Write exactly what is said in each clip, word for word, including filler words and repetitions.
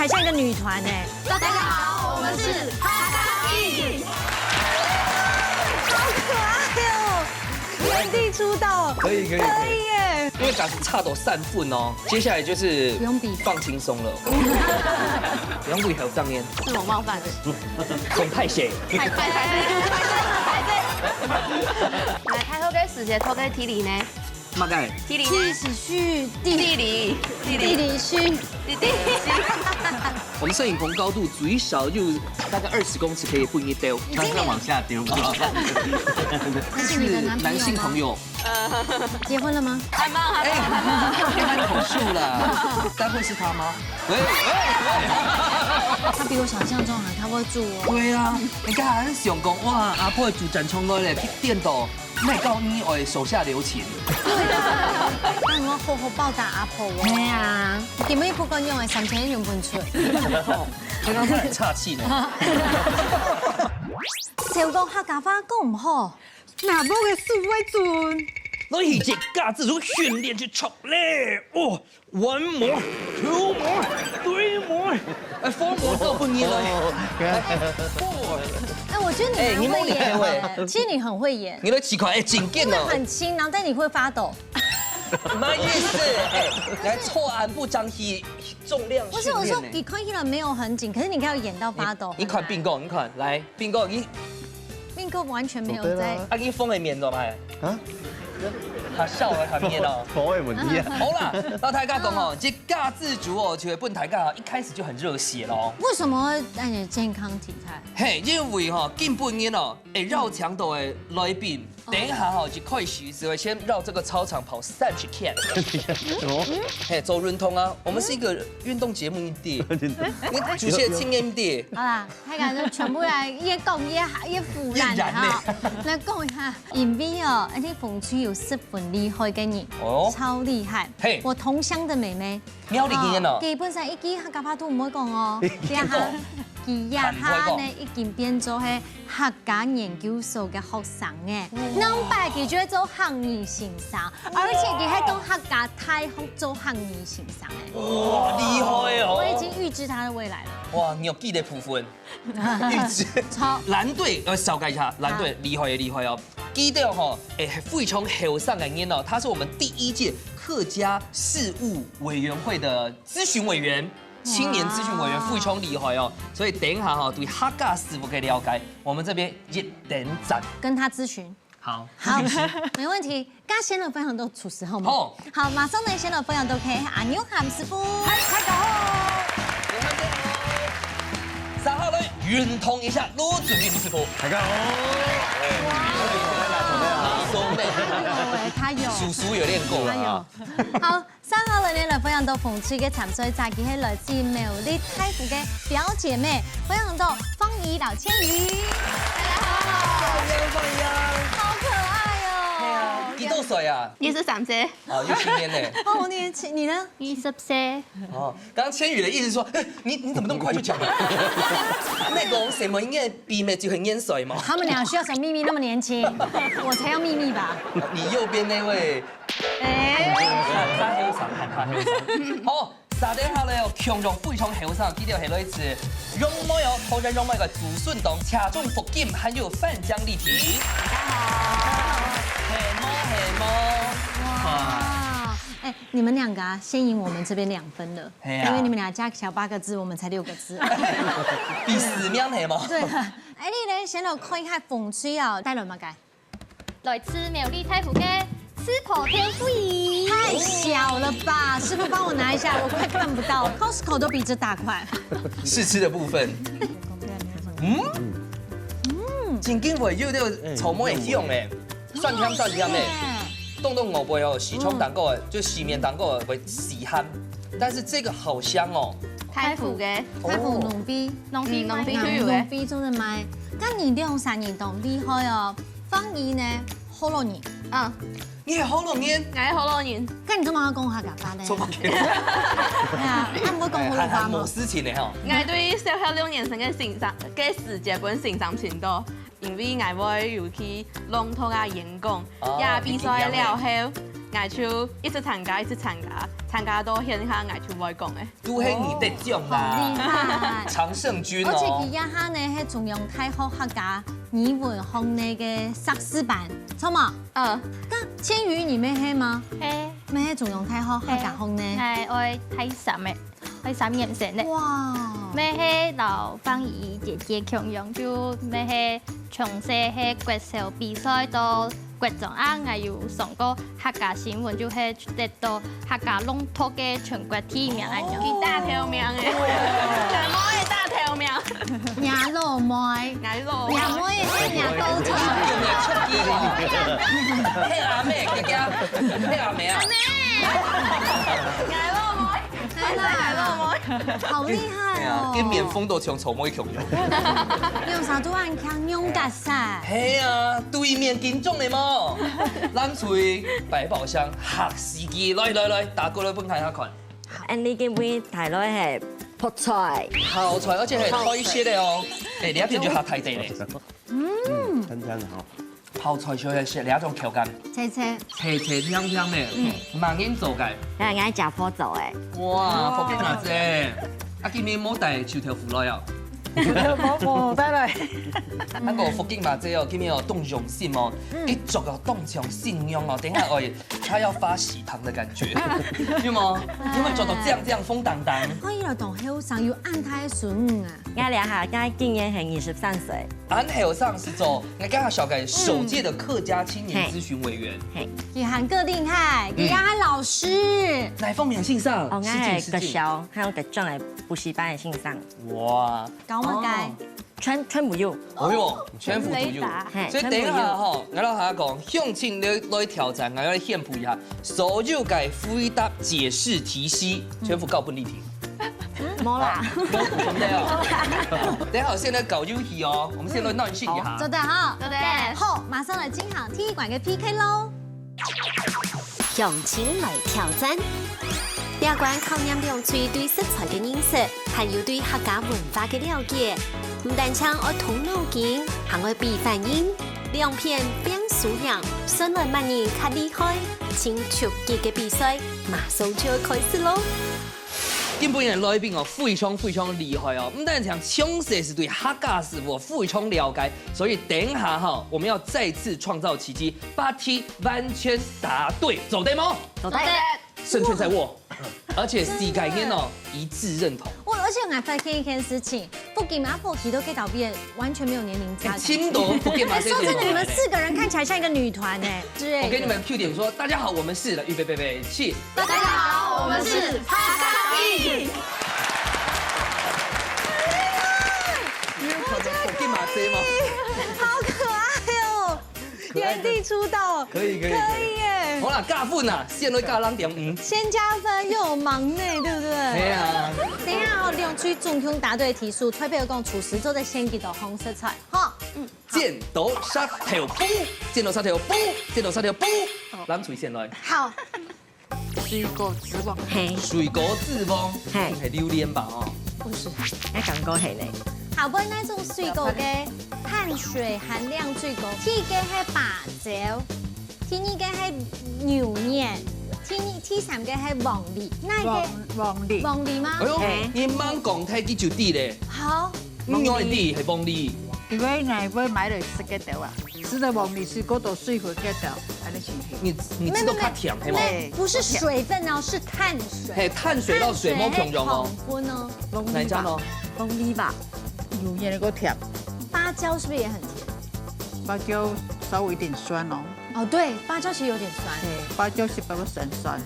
像一个女团哎。大家好，我们是哈嘎印。好可爱哦！原地出道，可以可以可以可以耶。因为假使差到三分哦，接下来就是不用比放轻松了，不用比还有上面，是我冒犯的。很派谁？太太太太太太！来，太后个时间，偷个地理呢？大概地理呢？地理系地理地地理系地理系。我们摄影棚高度最少就大概二十公尺，可以分一丢。他是要往下丢，不知道。这是你的男朋友吗？男性朋友，结婚了吗？还蛮好。哎，开口数了，该会是他吗？喂，他比我想象中还他会住哦。对啊，你看还是想讲哇，阿婆主展冲过来，电到，那告你我手下留情。那你要好好报答阿婆哦。对啊，你们不管用的三千用不出。刚刚他很岔气呢。小讲客家话讲唔好，那不个是会准。所以这架子就训练去出来哦，one more，two more，three more，哎，four more到不你了，哎，four，哎，我觉得你哎你蛮会演蛮厉害的，其实你很会演，你都奇怪，哎，紧紧因为哦，很轻，然后但你会发抖。什么意思？哎，来错俺不张体重量不是我说，训练呢你看起来没有很紧，可是你看演到发抖。你看斌哥，你看来，斌哥你斌哥完全没有在对啦。啊，你封的面怎么办？啊，他笑了，他面哦。口味不一样。好啦，那大家讲哦，这架子组哦，就本大家一开始就很热血咯。为什么会让你健康体态？嘿，因为哈，今本人哦，哎，绕墙的哎来宾，等一下哈，就开始就会先绕这个操场跑三十 K。哦，嘿，做运动啊，我们是一个运动节目一点，你主持的经验一点。好啦，大家就全部来越讲越好，越腐烂哈。来讲一下，因为哦，而且凤吹有十分厉害个人，哦超厉害。嘿我同乡的妹妹，苗栗人哦基本上一句客家话都唔会讲哦，这下，佢这下呢已经变做系客家研究所个学生诶，两百佢就会做客语先生，而且佢还到客家大学做客语先生诶。哇，厉害哦！我已经预知他的未来了。哇，你有记得部分，预知。超蓝队，呃，小改一下，蓝队厉害厉害哦。记得吼，哎，非常后生的人哦，他是我们第一届客家事务委员会的咨询委员。青年咨询委员非常厉害哦，所以等一下哈，对客家事务个了解，我们这边一等赞。跟他咨询。好，好，没问题。刚先的分享都出师好吗？好，好，马上呢，先的分享都可以。阿牛喊师傅，嗨，大家好。三号来运动一下，罗子君师傅。大家好。松妹，他有哎，他有，叔叔有练过他啊有。。好，三号来呢，来分享到凤吹个参赛者，佢系来自苗栗大湖个表姐妹，分享到方怡、老千羽。大家好，好可爱哦。几多岁啊？你是三岁？啊，有青年呢。哦，我年轻，你呢？二十岁。哦，刚刚千羽的意思是说，哎，你你怎么那么快就讲了？那个什么，应该比美就很年岁嘛。他们俩需要什么秘密那么年轻？我才要秘密吧？你右边那位，哎，他很少，他很少。好，三点好了哦，共同非常后生，记得很多一次。容妹哦，挑战容妹个竹笋冻，车中腹肌，还有反向立体。大家好，黑猫黑猫。哇，哎，你们两个啊，先赢我们这边两分了，哎呀因为你们俩加起来八个字，我们才六个字。比死命黑猫。对了，哎，你呢？先来看一下凤吹啊，带了吗？该来自苗栗大湖个刺头天会。太小了吧？师傅帮我拿一下，我快看不到。Costco 都比这大块。试吃的部分，嗯嗯，紧跟尾又有草莓香哎，酸甜酸甜哎，冻冻我不会哦，洗冲蛋糕哎，就洗面蛋糕哎，会洗汗，但是这个好香哦，大湖个，大湖农夫，农夫农夫农都有个。夫做得卖，但你两三年懂厉害哦。方怡呢，好了你，嗯，你也好冷烟，我好老人。但你怎么要讲客家话呢？怎么可以？对啊，他们会讲普通话吗还还没？事情呢哈。我对小学六年生个先生，个时节本先生频道，因为我会有去朗读啊演讲，哦也比赛了后，我，𠊎就一直參加，一直參加，參加到現下，𠊎就會講个。都係你得獎啦，好厲害！常勝軍哦。而且佢這下呢，係中央大學客家語文學系个碩士班，著無？嗯。該千羽你乜係無？係。乜係中央大學客家學系？係，𠊎愛大三个，愛三年生个。哇！乜係摎芳怡姐姐共樣，就乜係從細係國小比賽到 國中啊，𠊎有上過客家新聞，就係得到客家朗讀个全國第一名恁樣。佢大頭名欸，全部係大頭名。若老妹，𠊎老妹，若妹係若高中。係阿妹，佢叫，係阿妹啊。阿妹，𠊎老妹。 係啦，好厲害哦！對啊，今年風都像草莓共樣。用啥都恁強，用得晒。係啊，對面緊張个嘛。藍隊、百寶箱、客四季，來來來，打過來分大家看。恁呢今晡日帶來係泡菜。泡菜，而且係台式个哦。哎，你一片就下台底咧。嗯，香香的哈。 泡菜就係這種口感，脆脆。脆脆香香个，嗯，麼人做个？哎，𠊎姐夫做个。哇，福建阿姐，啊，今日無帶臭豆腐來哦？臭豆腐無帶來。那個福建阿姐哦，今日哦，當用心哦，嗯，一桌哦，當像新娘哦，等下哦，她要發喜糖的感覺，有無？有沒有做到靚靚紅噹噹？歡迎來當後生，有恁大个孫啊！𠊎這下，𠊎今年係二十三歲。 恁後生係做，𠊎剛剛紹介首屆的客家青年諮詢委員。嘿。佢還較厲害，嗯，佢還係老師。哪方面性上？哦，𠊎係國小，還有國中个補習班个先生。哇。搞麼个？哦。全，全部有。哎喲，全部都有。嘿，所以等一下吼，𠊎摎大家講，鄉親來，來挑戰，𠊎愛來宣布一下，所有个回答解釋題詩，全部交分你聽。 無啦。無，無，無。等一下，現在搞遊戲哦，我們現在亂訓一下。做得哈。做得。好，馬上來進行第一關个P K囉。鄉親來挑戰。這關考驗兩隊對食材个認識，還有對客家文化个了解。毋單淨愛動腦筋，還愛比反應。兩片拚輸贏，算來麼人較厲害，盡刺激个比賽，馬上就愛開始囉。 今晡日个來賓哦，非常非常厲害哦，毋單淨從細就對客家事務非常了解，所以等一下哈，我們要再次創造奇蹟，八題完全答對，做得無？做得。勝券在握，而且四個人哦，一致認同。我，而且我還發現一件事情，福建阿婆提到這道題完全沒有年齡差。哎，真的，福建嘛，說真的，你們四個人看起來像一個女團哎，之類的。我給你們 Q點說，大家好，我們是，來，預備，備，備，起。 大家好，我們是哈卡米。你有看到福建嘛？好可愛哦！可愛的。原地出道，可以，可以，可以。可以耶。好啦，加分啦，先來加零點五。先加分又有忙內，對不對？對啊。等一下哦，兩隊總共答對題數，代表講廚師做得先給到紅色菜，哈。嗯。 剪刀石頭布，剪刀石頭布，剪刀石頭布，藍隊先來。好。水果之王。嘿。水果之王，嘿。一定係榴槤吧？哦。毋係。𠊎感覺係咧。好，分哪種水果个碳水含量最高？第一个係芭蕉，第二个係牛眼，第二，第三个係黃梨，哪一个？黃，黃梨。黃梨嗎？哎喲，嘿。你吂講忒佢就知咧。好。 你愛知係黃梨。因為𠊎會買來食个兜啊，食个黃梨水果都水分个兜，恁呢情形。你，你知道較甜，係無？沒有，沒有，不是水分哦，是碳水。嘿，碳水摎水無共樣哦。碳水係糖分哦。哪一家呢？黃梨吧。有一個甜。芭蕉是不是也很甜？芭蕉稍微有點酸哦。 哦，對，芭蕉其實有點酸。對，芭蕉係比較酸酸。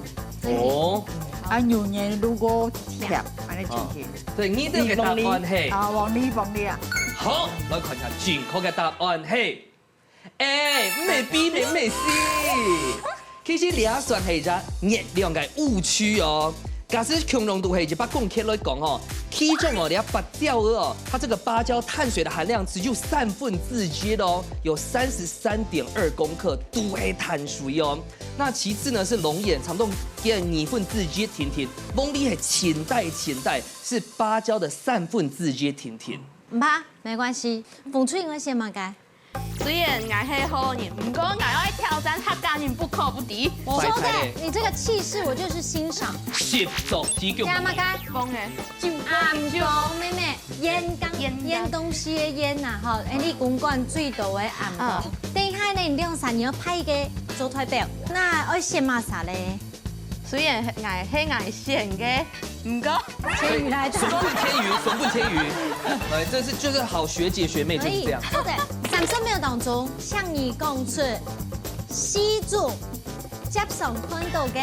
哦。啊，牛眼如果甜，恁呢就甜。對，你這个答案係。啊，黃梨，黃梨啊。好，來看一下正確个答案係，哎，毋係B，毋係C。其實這算係一隻熱量个誤區哦。 假使共樣都係一百公克來講哦，其中哦，這芭蕉哦，它這個芭蕉碳水的含量只有三分之一哦，有三十三點二公克都係碳水哦。那其次呢是龍眼，差不多二分之一定定，黃梨係清淡清淡，是芭蕉的三分之一定定。毋怕，沒關係，紅隊愛選麼个？雖然𠊎係好人，毋過𠊎愛挑戰客家人不可不知。我說的，你這個氣勢我就是欣賞。十足之強。加麼个？講个。暗光妹妹，醃東醃東西个醃吶，吼，哎，你公館最多个暗光。等一下呢，你兩儕人愛派一個做代表，那愛選麼儕咧？ 雖然𠊎係𠊎選个，毋過千羽來的。送分千羽，送分千羽。哎，這是就是好學姐學妹就是這樣。可以，對不對？三十秒當中，請你講出四種接常看到个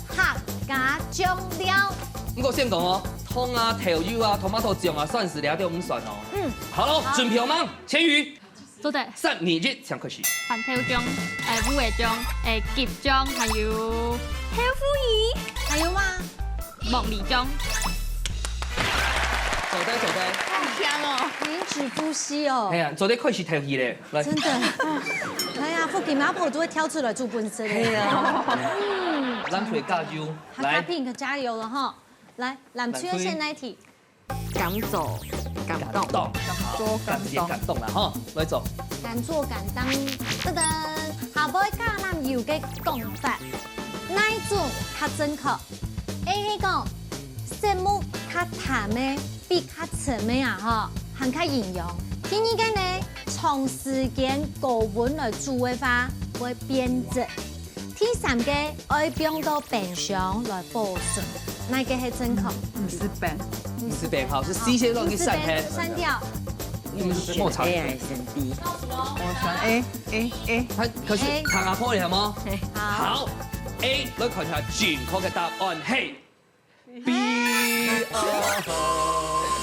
客家醬料。毋過先講哦，糖啊、豆油啊、tomato醬啊、蒜絲這兜毋算哦。嗯，好了，好。準備好嗎？千羽。 做得。三、二、一，請開始。番豆醬，誒，烏雞醬，誒，桔醬，還有豆腐乳，還有嗎？黃梨醬。做得，做得。好香哦！停止呼吸哦。哎呀，做得開始敨氣咧，來。真的。哎呀，附近阿婆都會跳出來做本色的。哎呀。嗯。藍隊加油，來。哈哈Pink加油了哈！來，藍隊先來提。 敢做敢當。敢當，好，敢做敢當。感謝感動了哈，來做。敢做敢當，噔噔，下背橄欖油个講法，哪一種較正確？A係講，色目較淡个比較深个啊吼，還較營養。第二個呢，長時間高溫來煮个話，會變質。 第三個，愛放到冰箱來保存，哪個係正確？毋使冰。毋使冰，好，係C先生去刪忒。刪掉。你們是莫查。A還是B？我選A，A，A。他可是A。唐阿婆，你好嗎？好。好，A，來看一下正確个答案係 B。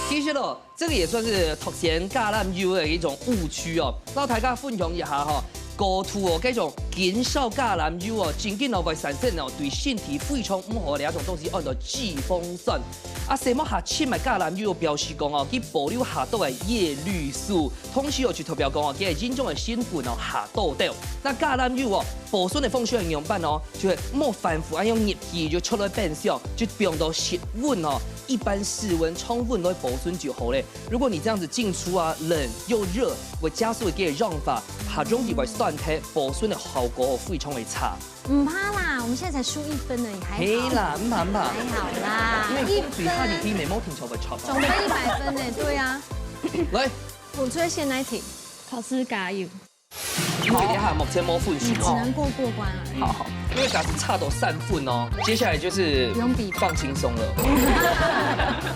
其實哦，這個也算是獨選橄欖油的一種誤區哦。摎大家分享一下吼，過度哦，這種燃燒橄欖油哦，真緊哦會產生哦對身體非常毋好个一種東西，安到脂肪酸。啊，色目較深个橄欖油表示講哦，佢保留較多个葉綠素， 同時哦，就代表講哦，佢个營養个成分哦下到兜。那橄欖油哦，保存个方式係仰般哦，就係莫反覆恁樣入去，就出來冰箱，就放到室溫哦，一般室溫常溫來保存就好咧。如果你這樣子進出啊，冷又熱，會加速佢个氧化，較容易會酸忒，保存个效果非常个差。毋怕啦，我們現在才輸一分而已，還好。係啦，毋怕毋怕。還好啦，因為風水下雨天，一分。眉毛挺長會插到。總分一百分呢，對啊。來， 紅隊先來提。考試加油。因為等下目前無分數哦。你只能過過關而已。好好，因為假使差到三分哦，接下來就是不用比放輕鬆了。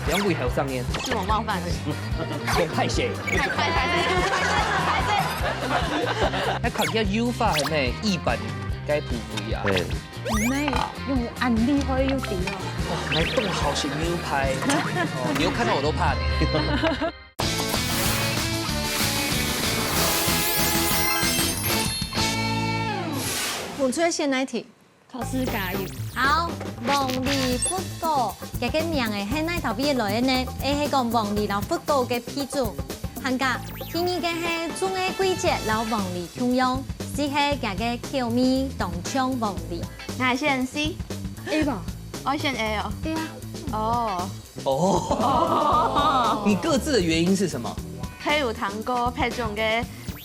不用比，還有上面。是我冒犯了。先派誰？派派派派派派！那看起來油法很美，一般該不會啊。對。你妹用恁厲害又頂了。哇，來這麼好吃牛排，哦，你又看到我都怕了。 紅隊先來提。考試加油。好，黃梨佛果，這個名仔係哪兜位來个呢？A係講黃梨摎佛果个品種，還加第二個係種个季節摎黃梨共樣，C係佢个口味當像黃梨。𠊎選C。A吧？𠊎選A哦。對啊。哦。 哦，你各自的原因是什麼？係有聽過別種个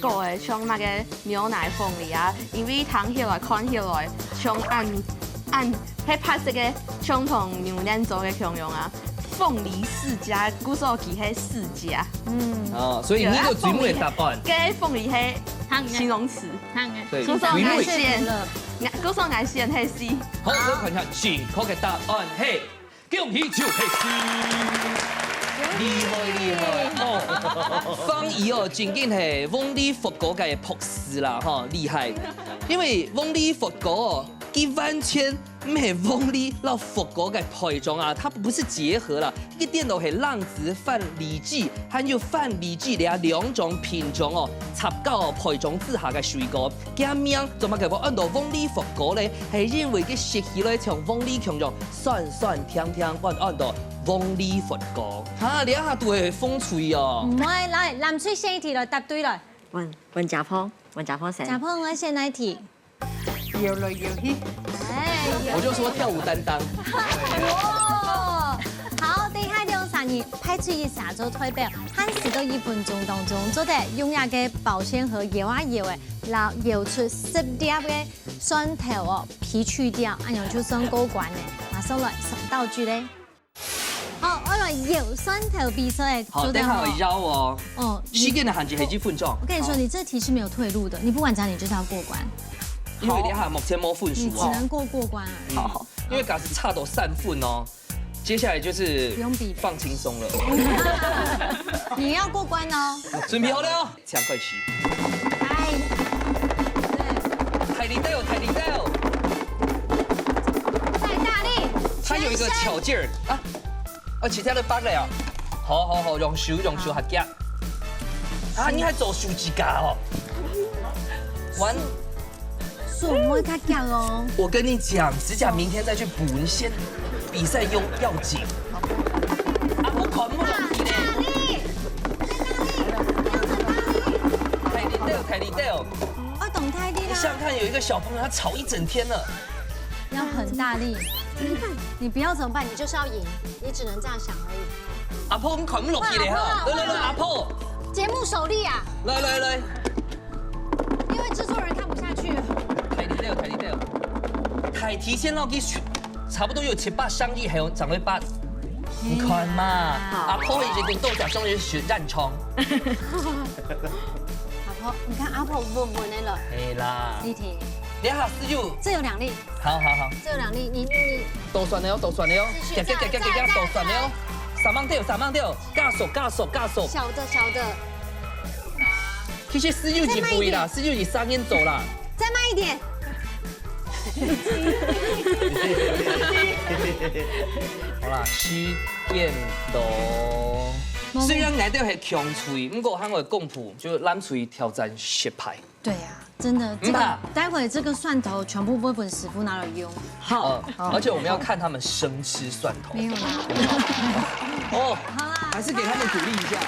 果仔，像麼个牛奶鳳梨啊，因為聽起來、看起來像恁恁係白色个，像同牛奶做个共樣啊。鳳梨釋迦，故所佢係釋迦。嗯。哦，所以你就最尾个答案。該鳳梨係形容詞。對，故所𠊎選，故所𠊎選係C。好，來看一下正確个答案係。 恭喜就係C。厲害厲害哦！方怡哦，正經係黃梨佛果个博士啦，吼，厲害。因為黃梨佛果哦，佢完全毋係黃梨摎佛果个配種啊，它不是結合啦，佢顛倒係冷子番荔枝，還有番荔枝這兩種品種哦，插到配種之下个水果。 佢名做麼个會安到黃梨佛果咧？係因為佢食起來像黃梨共樣，酸酸甜甜，安安到黃梨佛果。哈，這下都係風吹哦。毋會，來，藍隊先一題來答對來。問問家峰，問家峰先。家峰，𠊎先來提。搖來搖去。哎，我就說跳舞擔當。哇，好，等一下兩儕你排隊一下做代表，限時到一分鐘當中，做得用這個保鮮盒搖啊搖个，然後搖出十粒个蒜頭哦，皮去掉，恁樣就算過關了。馬上來送道具嘞。好，我來搖蒜頭比賽，好，做得好。等下我搖哦。哦，你時間的限制係一分鐘。我跟你說，好。你這題是沒有退路的，你不管怎樣，你就是要過關。因為你還目前無分數哦。你只能過過關而已。嗯，好，好。因為假使差到三分哦，接下來就是不用比了。放輕鬆了。你要過關哦。準備好了，請開始。哎，對。太離掉，太離掉。再大力。它有一個巧勁兒啊，而且它的芭蕾啊，好好好，用手用手較夾。啊，你還做手指甲哦？完。 手毋會較遽哦。我跟你講，指甲明天再去補，你先比賽用要緊。啊，我看不落去咧。大力，再大力，不要很大力。太離掉，太離掉。愛動大力啦。你想想看，有一個小朋友他吵一整天了。要很大力。你不要怎麼辦？你就是要贏，你只能這樣想而已。阿婆，你看不落去咧哈！來來來，阿婆，節目首例啊！來來來。 因為製作人看不下去了。太離掉，太離掉。太提前了，佢差不多有七八上億，還有掌握八。你看嘛，好。阿婆已經跟豆角兄弟學站床。阿婆，你看阿婆穩穩的了。係啦。麗婷，你好，四九。這有兩粒。好好好。這有兩粒，你你你。倒算了哦，倒算了哦，繼續，繼續繼續繼續倒算了哦。三萬掉，三萬掉，加速加速加速。小的小的。 其實四九已經不會啦，四九已經三年走啦。再慢一點。好啦，時間到。雖然𠊎兜係共隊，毋過喊𠊎公布，就藍隊挑戰失敗。對啊，真的，這個，毋怕。待會這個蒜頭全部會分師傅拿來用。 好，嗯，而且我們要看他們生吃蒜頭。沒有啦。哦，好啦，還是給他們鼓勵一下。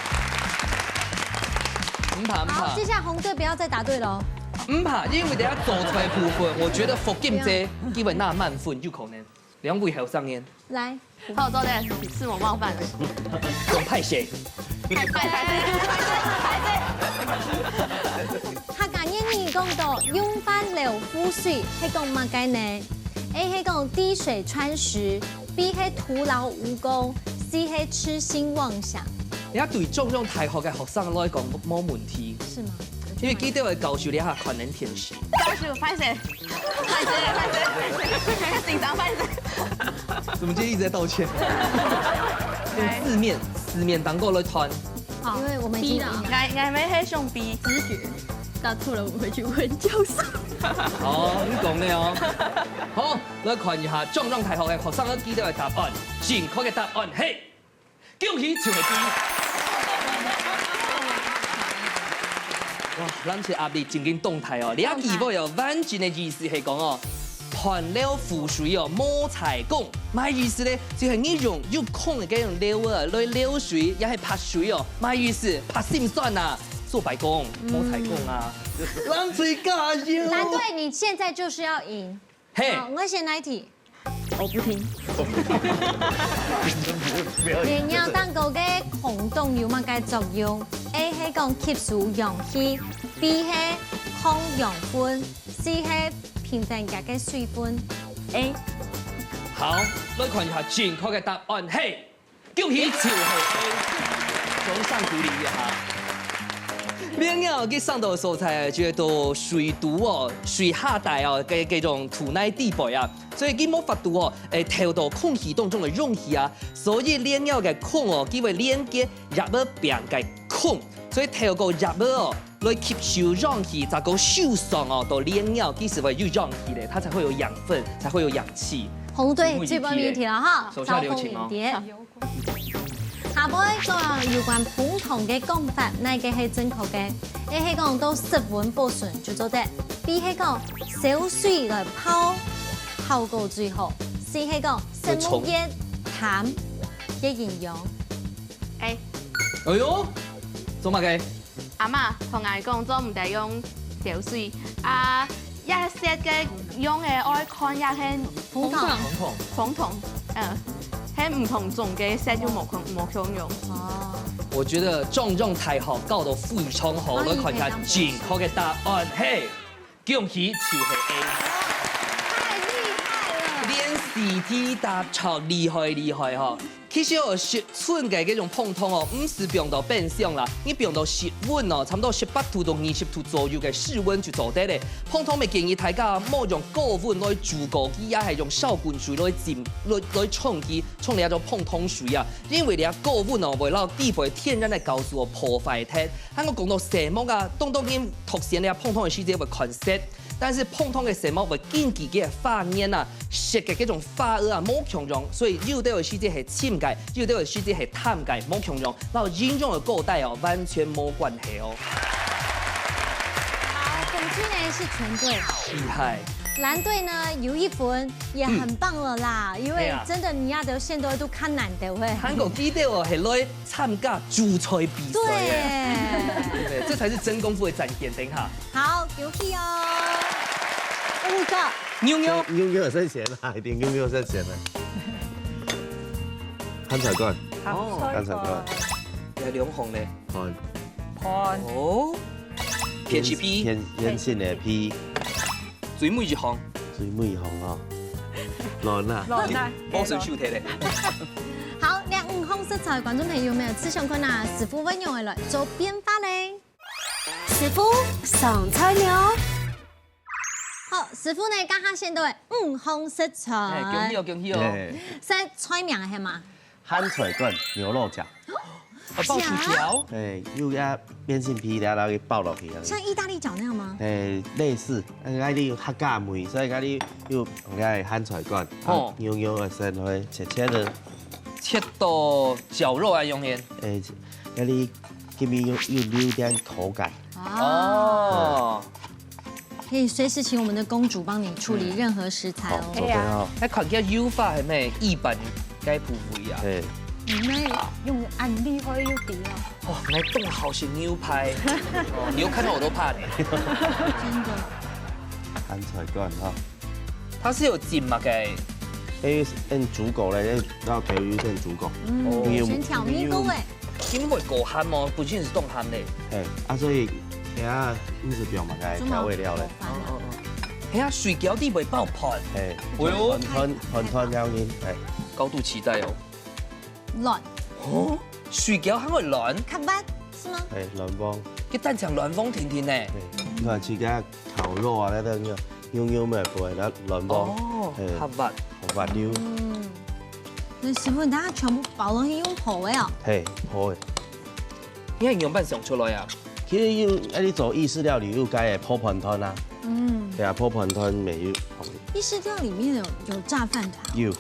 毋怕，毋怕。好，接下來紅隊不要再答對了哦。毋怕，因為等下做出來部分，我覺得福建這基本那滿分有可能。兩位還有上演。來。好，做得，是我冒犯了。用派誰？派誰？派誰？派誰？ 客家諺語講到用飯撈戽水，係講麼个呢？A係講滴水穿石，B係徒勞無功，C係痴心妄想。你看對中央大學个學生來講，無問題。是嗎？因為佢兜个教授這下可能天使。教授，派誰？派誰？派誰？緊張，派誰？怎麼今天一直在道歉？用字面，字面當中來談。 好，因為我們已經贏了。B啦。𠊎，𠊎乜係想B。直覺，答錯了我回去問教授。好，你講的哦。好，來看一下中央大學个學生會記得个答案。正確个答案係，恭喜就係B。哇，咱這壓力正經當大哦。這句話哦，完整个意思係講哦，飯撈戽水哦，無彩工。麼个意思呢？就係你用有空个該種撈啊，來撈水，也係潑水哦。麼个意思？潑心酸啊，做白工，無彩工啊。藍隊加油！藍隊，你現在就是要贏。嘿。好，𠊎先來提。我不聽。不要。連尿蛋糕个空洞有麼个作用？A係講吸收氧氣，B係抗養分，C係平衡佢个水分。A。好，來看一下正確个答案係，恭喜，就係A，掌聲鼓勵一下。連尿佢生到个所在，就係到水肚哦，水下底哦，該，該種土泥底背啊。 所以佢無法度哦，誒，透到空氣當中个氧氣啊，所以連尿个孔哦，佢會連結葉仔柄个孔，所以透過葉仔哦，來吸收氧氣，再過收上哦，到連尿，佢就會有氧氣咧，它才會有養分，才會有氧氣。紅隊最尾一題了哈，手下留情哦。招蜂引蝶。 下背講有關蜂糖个講法，哪個係正確个？A係講到室溫保存就做得，B係講燒水來泡，效果最好，C係講食物越淡越營養。A。哎喲，做麼个？阿嬤同𠊎講，做毋得用燒水啊，這些个用个愛看也係蜂糖。蜂糖。蜂糖。嗯。係毋同種个色又無共無共樣。哦。我覺得壯壯大學教到非常好，來看一下正確个答案。嘿，恭喜就係A。太厲害了！連四題答著，厲害厲害吼！其實哦，十寸个這種膨糖哦，毋使放到冰箱啦，你放到室溫哦，差不多十八度到二十度左右个室溫就做得了。膨糖乜建議大家莫用高溫來煮過佢，也係用燒滾水來浸，來來沖佢，沖這種膨糖水啊。因為這高溫哦，會摎底背天然个酵素哦破壞忒。還過講到色目啊，當多人擇選這膨糖个時節會看色，但是膨糖个色目會根據佢个發源啊，食个這種花兒啊，無共樣，所以有兜个時節係深个，有兜个時節係淡个，無共樣，摎營養个高低哦，完全無關係哦。好，紅隊呢是全對。厲害。藍隊呢有一分，也很棒了啦，因為真的你要得選到都看難的喂。韓國記得哦，係來參加煮菜比賽耶。對。對，這才是真功夫的展現。等一下。好，恭喜哦。五個。牛牛。牛牛有算錢啦，一定牛牛有算錢啦。鹹菜乾，好，哦，鹹菜乾，來兩項呢。飯，飯，哦，偏食皮，偏偏性的皮，最尾一項，最尾一項哦，卵啊，卵啊，我順手提咧。好，這五項食材，觀眾朋友有沒有試想看啊？師傅會用來做變化嘞？師傅上菜了。 好，師傅呢，剛剛選到个五項食材。哎，恭喜哦，恭喜哦！哎，係菜名係嘛？鹹菜乾牛肉餃。哦，包薯條。哎，又要變性皮，然後給包落去啊。像義大利餃那樣嗎？哎，類似，但是該裡有客家味，所以該裡有用該鹹菜乾，哦，牛肉的身會切切的，切到絞肉啊，用的。哎，該裡給你有有留點口感。哦。 可以隨時請我們的公主幫你處理任何食材哦。好，做得哦。哎呀，還看起來油花還蠻一般，該不會啊。對。你們用恁厲害又點啊？哦，來當好食牛排。哦，你有看到我都怕呢。真的。鹹菜乾哈。它是有浸嘛，該？哎，用煮過了，然後豆油先煮過。嗯，有先調味過哎。 因為過鹹哦，本身是當鹹的。嘿，啊，所以，等下毋使放麼个調味料咧。哦，哦，哦。等下水餃底會包飯。嘿，哎喲，飯團，飯團要緊，哎。高度期待哦。卵。哦，水餃還會卵？較滑，是嗎？哎，卵黃。佢單淨卵黃甜甜呢。嘿，你看自家 烤肉啊，該个牛牛肉乜會啦，卵黃，哦，嘿，較滑。較滑溜。嗯，該師傅，你等下全部包落去用烰个哦。嘿，烰个。你仰般想出來啊？其實有，啊，你做意式料理有該个烰飯團啊。嗯。對啊，烰飯團乜有。意式料理裡面有有炸飯團？有。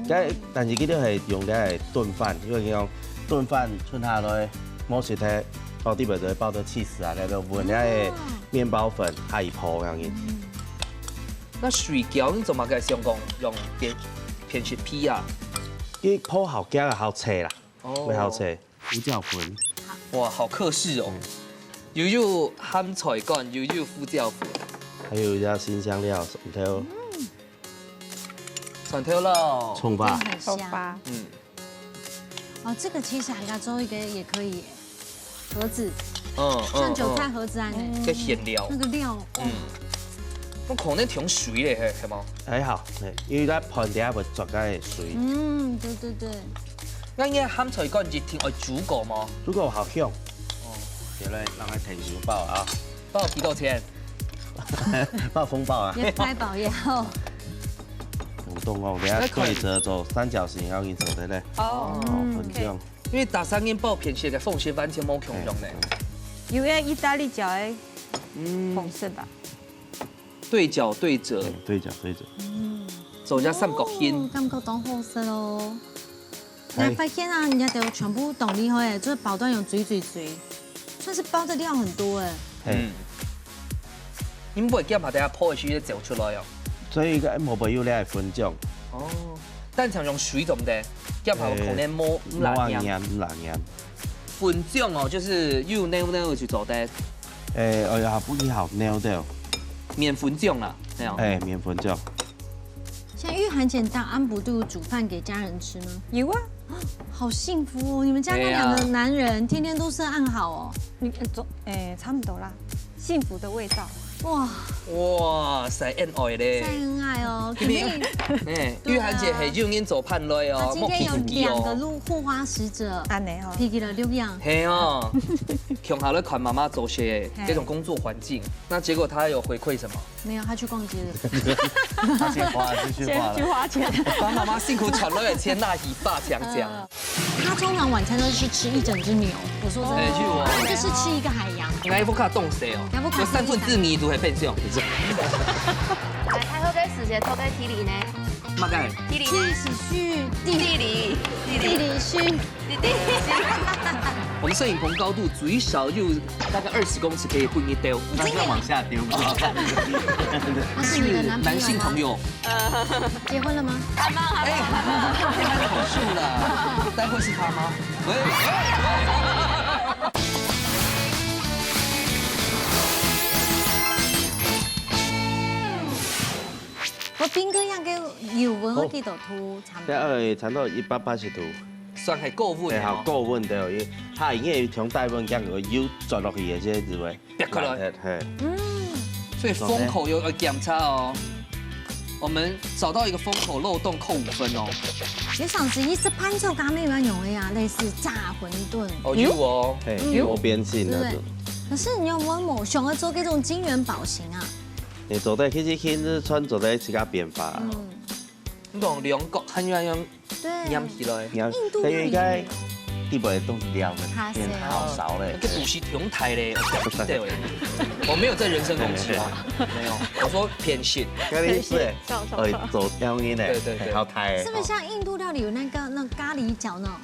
該，但是佢兜係用該个燉飯，因為佢講燉飯剩下來，無食忒，到底就會包到起司啊，該个搵該个麵包粉，下去烰恁樣。該水餃你做麼个想講用偏偏食皮啊？佢烰好，較好切啦，哦，會好切。胡椒粉。哇，好客式哦！又有鹹菜乾，又有胡椒粉，還有一下辛香料，蒜頭。 蒜頭咯。蔥花。很香。蔥花。嗯。哦，這個其實還可以做一個，也可以耶，盒子，嗯，嗯，像韭菜盒子恁樣。嗯。該餡料。那個料，哦。嗯。我可能忒水咧，係，係無？還好，嘿，因為佢飯底下會啜該个水。嗯，對對對。該你鹹菜乾一定愛煮過無？煮過好香。哦。對咧，讓佢提前包啊。 包幾多錢？包紅包啊！越快包越好。紅豆哦，等下對折做三角形，然後你做得嘞。哦。哦，嗯，很像。因為大家人包偏食个方式完全無共樣呢。哎，有个義大利餃个嗯，方式吧？對角對折，哎，對角對折。嗯，做一下三角形。哦，感覺當好食哦。 哎。𠊎發現啊，人家都全部當厲害誒，就是包到有水水水，算是包的料很多誒。嘿。嗯。你毋會驚怕等下烰个時節走出來哦？所以該莫會有這个粉漿。哦，但常用水做毋得，驚怕可能無，哎，毋罅黏。無罅黏，毋罅黏。粉漿哦，就是有扭扭就做得。哎，哎呀，不是好扭的哦。麵粉漿啦，那樣。哎，麵粉漿。先預涵姐，你當暗晡都有煮飯給家人吃嗎？有啊。好幸福哦！你們家那兩個男人天天都是暗號哦。你，呃，做，欸，差不多啦，幸福的味道。哇，哇塞，恩愛咧。太恩愛哦，肯定。哎，對啊。玉涵姐係有人做伴來哦，啊，今天有兩個路，護花使者，按呢吼。脾氣了六樣。係哦，共下來看媽媽做事，嘿。這種工作環境，那結果她有回饋什麼？ 沒有，他去逛街了。他先花，先去花了。先去花錢。把媽媽辛苦賺來的錢拿去花淨淨。嗯。他通常晚餐都是吃一整隻牛，我說真的。哎，有哦。不然就是吃一個海洋。𠊎屋下當細哦，𠊎屋下有三分之二都係冰箱。來，太后个時節，做个地理呢？麼个？地理呢？地理系，地理，地理系。 我們攝影棚高度最少有大概二十公尺，可以分你丟。那就要往下丟嘛。他是你的男朋友嗎？是男性朋友。結婚了嗎？還沒有，還沒有。哎，你還很好笑啦。該會是他嗎？喂。我斌哥樣个油溫，我記得塗差不多。這，呃，差不多一百八十度。 算係高溫个哦。對，好，高溫个哦，因為佢因為從低溫這樣有轉落去个，這係會煏開來。爛忒，嘿。嗯。所以封口有要檢查哦。我們找到一個封口漏洞，扣五分哦。有想食意式番薯加咩樣个啊，類似炸餛飩。哦，有哦。嘿，嗯。有邊性那種。對不對？可是你有沒有想要做這種金元寶型啊？你做得其實可以穿做得自家變化。嗯。你講兩角，它應該用 對。黏起來。黏，印度料理。佢應該底背都係料个，較少。變好少咧。這肚屎挺大咧，對，我沒有在人身攻擊啊，沒有，我說偏心。該你係，少，少，哎，少。做料理呢，對，對，對。好大欸。是不是像印度料理有那個，那咖哩角那種？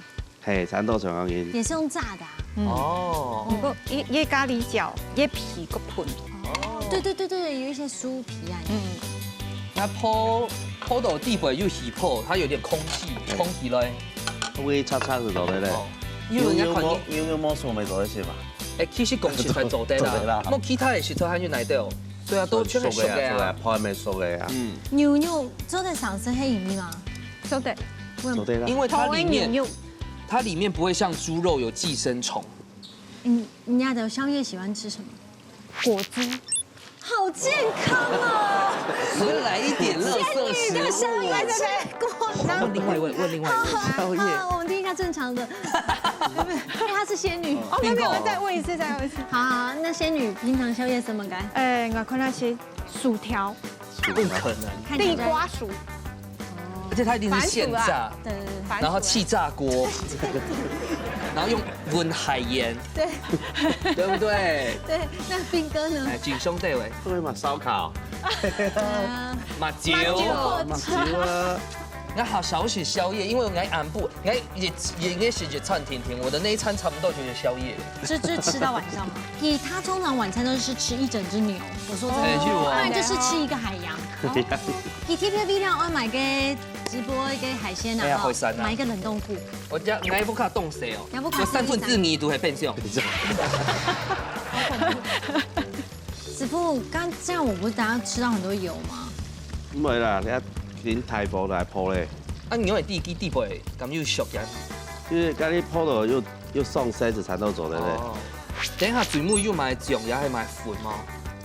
嘿，差不多像恁樣。也是用炸的啊。嗯。哦。不過，佢，佢咖哩角，佢皮較薄。哦。對，對，對，對，有一些酥皮啊。嗯。 該鋪，鋪到底背又起泡，它有點空氣，空氣咧。會擦擦就做得咧。哦，因為人家看你，牛肉末，牛肉末素咪做得食嘛。哎，其實講實在做得啦，做得啦。無其他个食材還有哪兜？對啊，都全部熟个啊，熟个啊。泡還沒熟个啊。嗯。牛肉做得上色係因為嘛？做得。做得啦。因為它裡面，它裡面不會像豬肉有寄生蟲。嗯，你家的宵夜喜歡吃什麼？果汁。 好健康哦！我們來一點垃圾食物。仙女的宵夜吃果汁。問另外一位，問另外一位。好，好，好，我們聽一下正常的。因為她是仙女。哦，沒有，沒有，再問一次，再問一次。好，好，那仙女平常宵夜什麼个？哎，𠊎看那些薯條，不可能。看起來地瓜薯。 而且它一定是現炸，番薯啊。對，對，對。番薯啊。然後氣炸鍋，然後用溫海鹽，對。對不對？對，那斌哥呢？哎，緊張對喂。會嘛，燒烤。啊。麻酒。麻酒。麻酒啊。那好，少食宵夜，因為𠊎暗晡，𠊎也，也應該是一餐廳廳，我的那一餐差不多就是宵夜。就，就吃到晚上嘛。其實他通常晚餐都是吃一整隻牛，我說真的，哎，就我。不然就是吃一個海洋。哦。 佢特別為了愛買个直播个海鮮啊，哎呀，吼，海產啊。買一個冷凍庫。𠊎這，𠊎屋下當細哦，𠊎屋下有三分之二都係冰箱。師傅，剛這樣我不是等下吃到很多油嗎？毋會啦，你看，緊大火來烰咧。啊，牛肉底，佢底背敢有熟呀？就是該你烰到又，又上色就差不多做得咧。哦。等一下，水母又買醬，也還買粉嗎？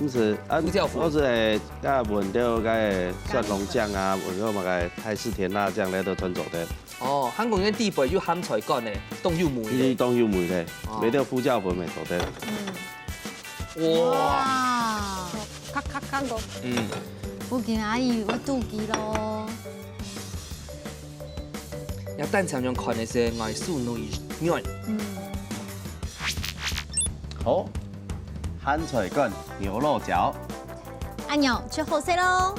毋係，啊，胡椒粉。我係會，啊，搵到該蒜蓉醬啊，搵到麼个泰式甜辣醬咧，都全做得。哦，韓國人底背有鹹菜乾呢，當有味呢。佢當有味呢，哦。買到胡椒粉乜做得。嗯。哇。哇。咔，咔，咔，講。嗯。不緊啊，阿姨，我肚飢咯。 也單淨用看个係外酥內軟。嗯。好，鹹菜乾、牛肉餃。恁樣就好勢咯。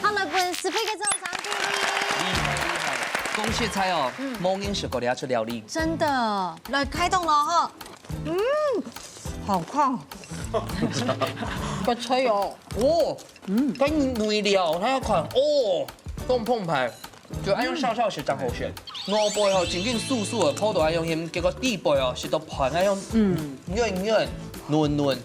好，來分師傅一個掌聲鼓勵。厲害，厲害。講實在哦，嗯。無人食過這出料理。真的，來開動了哈。嗯，好看，个脆哦。哦，嗯，跟內料，大家看，哦，當澎湃，就愛用燒燒係正好食。外背吼，正經酥酥个，包到愛用鹹，結果底背哦，食到飯愛用，嗯，軟軟、嫩嫩，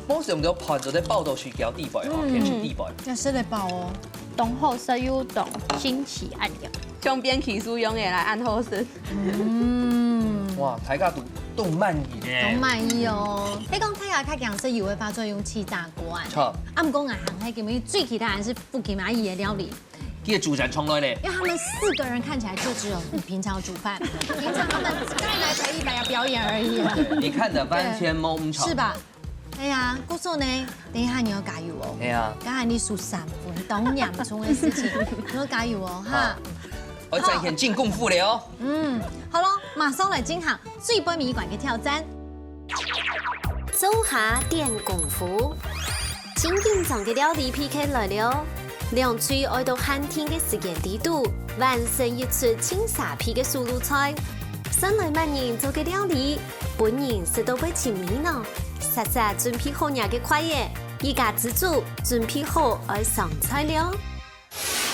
無想到飯做得包到係條底背哦，嗯，變成底背。要吃得飽哦。當好食又當新奇恁樣。像變奇書樣个來恁好食。嗯。哇，大家都都滿意呢。都滿意哦。你講大家較驚食油个話，就用氣炸鍋啊。好。啊，毋過𠊎還係今日最期待還是福建阿姨个料理。佢个主戰場來咧。因為他們四個人看起來就只有平常煮飯，平常他們開來才一百个表演而已啊。你看的完全無毋著。是吧？ 哎呀，故所呢，等一下你要加油哦。哎呀，剛才你輸三分，當嚴重个事情，你要加油哦，哈。好，我展現真功夫了哦。嗯，好了，馬上來進行最尾一關个挑戰。灶下展功夫，真緊張个料理P K來了。兩隊愛到限定个時間裡肚，完成一出盡沙鼻个手路菜。算來麼人做个料理， 分人食到會尋味呢？煞煞準備好若个筷仔，一家之煮準備好愛上菜了。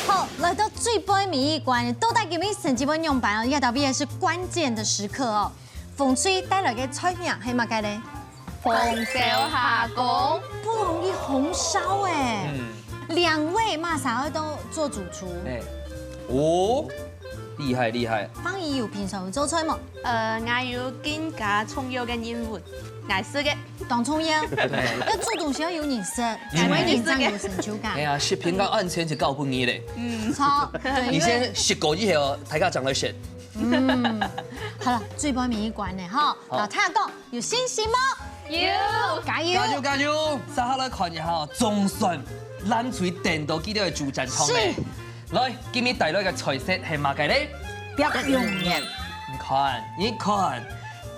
好，來到最尾一關，到底今日成績會仰般哦？這道題係關鍵个時刻哦。紅隊帶來个菜名係麼个咧？紅燒蝦公。不容易紅燒哎。嗯。兩位嘛，想要都做主廚。哎，哦，厲害厲害。芳怡有平常有做菜無？ 呃，𠊎有盡加重要个任務，𠊎食个。當重要，對。要做東西要有人食，嗯。才會認真有成就感。哎呀，食品个安全就交分你咧。嗯。好，對，你先食過以後，大家正來食。嗯，好了，最尾一關呢，哈，好。老太公有信心嗎？有。加油！加油加油！接下來看一下哦，總算藍隊等到佢兜个主戰場咧。是。 來，今日帶來个菜色係麼个咧？蝶蓉燕。你看，你看，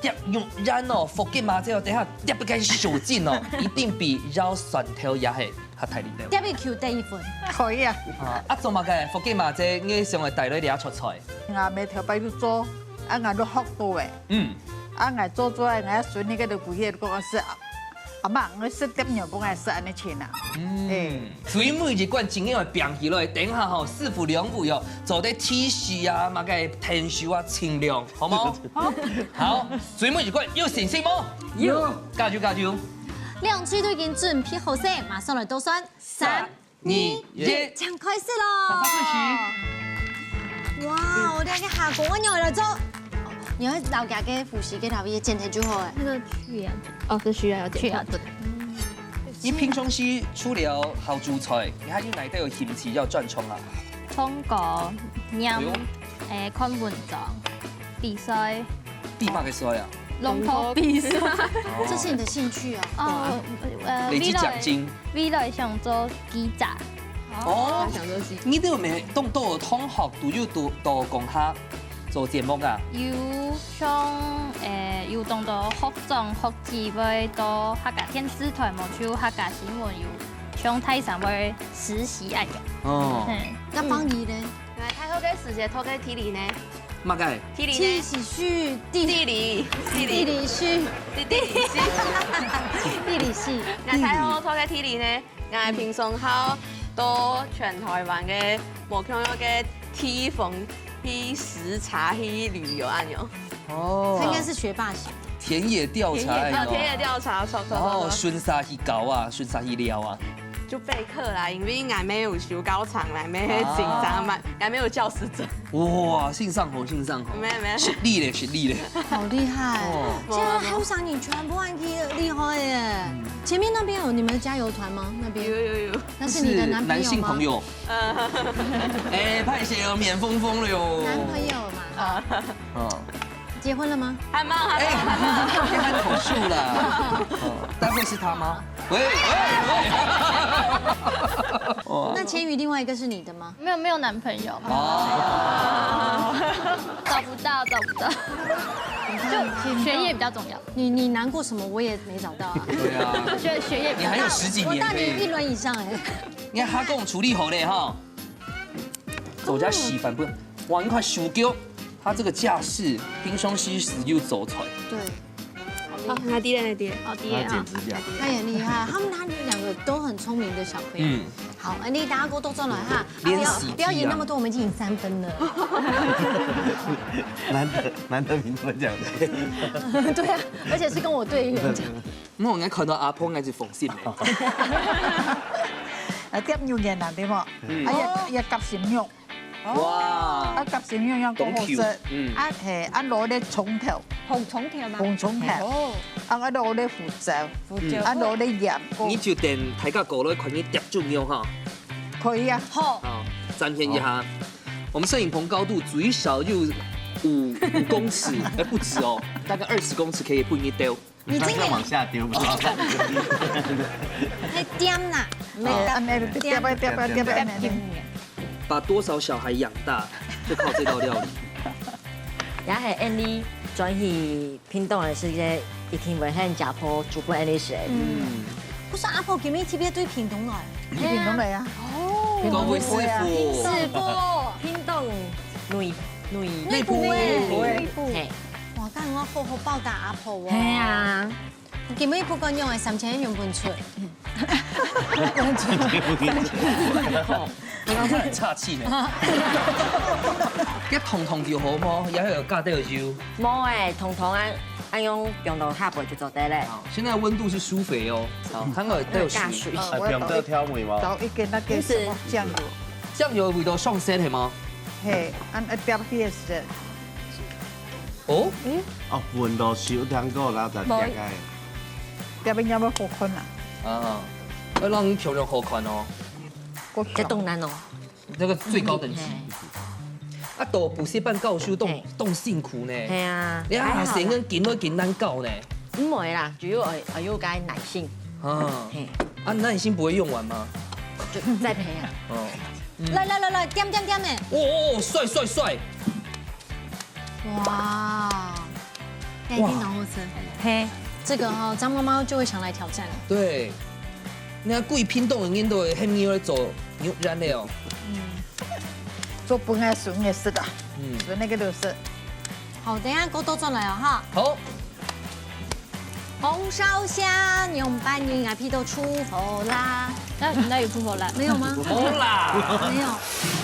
蝶蓉燕哦，福建話這个等下蝶个小勁哦，一定比舀蒜頭也係較大力个。蝶一球得一分。可以啊。啊，啊，做麼个福建話這你想愛帶來這出菜？啊，每條擺都做，啊，𠊎都學到誒。嗯。啊，𠊎做出來，𠊎孫女个都不會講係 阿媽，𠊎食點肉，分𠊎食恁呢錢啊。嗯，哎。最尾一關真个愛拚起來，等下吼，師傅兩位哦，做得提示啊，麼个𢯭手啊，盡量，好無？好。好，最尾一關有信心無？有。加油，加油！兩隊都已經準備好勢，馬上來倒算。三、 二、一，請開始咯！開始。哇，𠊎个下個月來做，你愛老家个護士个頭也剪忒就好誒。那個去啊，哦，這需要要剪去啊，對。你平常時除了好煮菜，你還有哪一個有興趣要專長啊？唱歌、念，哎喲。誒，看文章、比賽。比麼个賽啊？朗讀比賽。這是你的興趣啊？哦，呃，累積獎金。未來 未來想做記者。哦，想做記者。你兜有無當多同學都有到，到講客做節目啊？有像，誒，有當多學長、學姊會到客家電視台，無就客家新聞有像大三會實習恁樣。哦。嗯。該芳怡呢？𠊎大學个時節讀个地理呢。麼个？地理呢？地理系，地理系，地理系。地理系。𠊎大學讀个地理呢。 𠊎平常好到全台灣个無共樣个地方去視察、去旅遊恁樣。哦。他應該是學霸型。田野調查哦。田野調查。哦，田野調查，著，著，著，哦，著。巡查去搞啊，巡查去尞啊。就備課啦，因為𠊎沒有修高長啦，沒有緊張嘛，啊。𠊎沒有教師證。 哇，先生好，先生好。沒有，沒有。實力咧，實力咧。好厲害！哦。現在後生人全部恁厲害耶！嗯。前面那邊有你們的加油團嗎？那邊？有，有，有。那是你的男朋友嗎？是男性朋友。呃。哎，歹勢哦，面紅紅了喲。男朋友嘛。啊。哦。結婚了嗎？還沒有，還沒有，哎，還沒有。你還口述啦。哦，該會是他嗎？喂，喂，喂。哦。那千羽另外一個是你的嗎？ 沒有，沒有男朋友。哦。找不到，找不到。就學業比較重要。你，你難過什麼？我也沒找到啊。對啊。學，學業比較重要。你還有十幾年可以。我大你一輪以上哎。你看他跟我處理好嘞哈。做人家示範不？哇，你看手腳，他這個架勢，平常時時又做菜。對。好，拿地嘞，拿地嘞。好，第一啊。他简直这样。他很厉害，他们他们两个都很聪明的小朋友。嗯。好，哎，你大家给我都转来哈，啊，不要，练习题啊。不要演那么多，我们已经赢三分了。难得，难得评分讲的。对啊，而且是跟我队员讲。我应该看到阿婆，应该是放心的。啊，点牛眼啊，对不？嗯。啊，也，也夹心肉。 哇。啊，夾心肉樣个好食。當Q，嗯。啊，係，啊，落个蔥頭。紅蔥頭嗎？紅蔥頭。哦。啊，啊，落个胡椒。胡椒。啊，落个鹽。你就等大家過來看你夾豬肉哈。可以啊。好。好，展現一下。好。我們攝影棚高度最少有五，五公尺，哎，不止哦，大概二十公尺可以分你兜。 你真的，他往下丢，不知道。那点啦，没有，啊，没有，点，点，点，点。把多少小孩养大，就靠這道料理。也係恁呢轉去屏東个時節，一定會喊家婆煮分恁呢食。嗯。嗯。不是阿婆今日特別對屏東來？屏東來啊。哦。屏東會啊。師傅。師傅。屏東內，內，內埔。內埔。內埔。嘿。哇，該我好好報答阿婆哦。嘿啊。 今晡日不管用个三千元分出。好，剛剛很岔氣呢。這糖糖就好無？也有加點油。無欸，糖糖啊，啊用放到下背就做得了。好，現在溫度是舒肥哦。好，看看有加水。哎，不用再調味嗎？找一个那个什麼醬油。醬油味道上色係嗎？嘿，啊，啊，調皮个時。 哦？哦，聞到手聽過啦，就無。點个。這邊要不要好看啊？啊，要讓你漂亮好看哦。過香。這當難哦。那個最高等級。嗯，嘿。啊，讀補習班教書當，嘿。當辛苦呢。嘿啊。你啊，還好啦。學生囡緊來緊難教呢。毋會啦，主要愛，愛有該耐心。啊。嘿。啊，耐心不會用完嗎？就再培養。哦。嗯。來，來，來，來，點，點，點欸。哦，哦，帥，帥，帥。 哇，那一定哇。很好吃。嘿。這個哦，張媽媽就會想來挑戰了。對，你看，歸屏東个人都會喊你來做牛肉了哦。嗯。做分𠊎孫个食啊，嗯。所以那個都是。好，等一下給我倒轉來哦，哈。好。 紅燒蝦，仰般你愛配到出火啦？那，那有出火啦？沒有嗎？好啦。沒有，